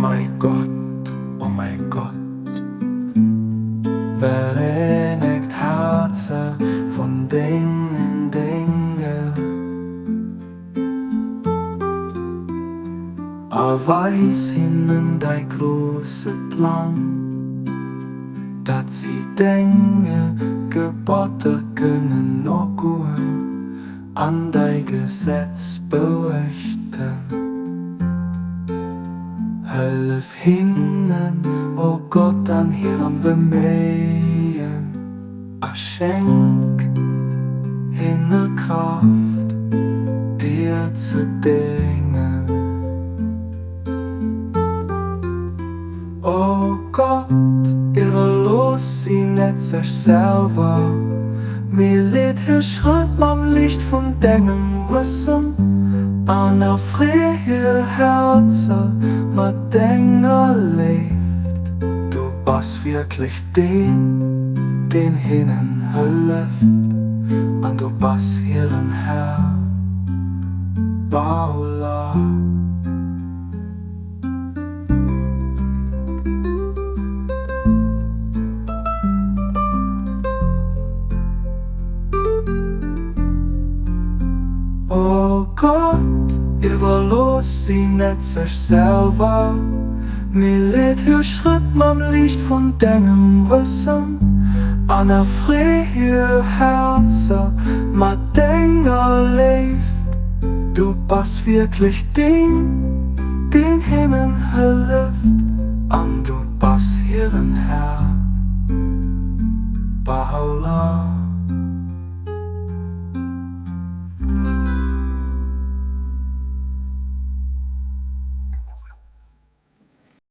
Mäi Gott, o mäi Gott, Bereneg d'Häerzer vun dengen Dénger a weis hinnen däi grousse Plang, dat si denge Gebotter kënnen nogoen an däi Gesetz beuechten. Hëllef hinnen, o Gott, an hirem Beméien a schenk hinne Kraaft, dir ze déngen. O Gott, iwwerlooss si net sech selwer, mee leet hir Schrëtt mam Liicht vun dengem Wëssen an erfree hir Häerzer mat denger Léift. Du bass wierklech deen, deen hinnen hëlleft, an du bass hiren Här. Bahâ'u'llâh. O Gott, iwwerlooss si net sech selwer, mee leet hir Schrëtt mam Liicht vun dengem Wëssen an erfree hir Häerzer mat denger Léift. Du bass wierklech deen, deen hinnen hëlleft, an du bass hiren Här. Bahâ'u'llâh.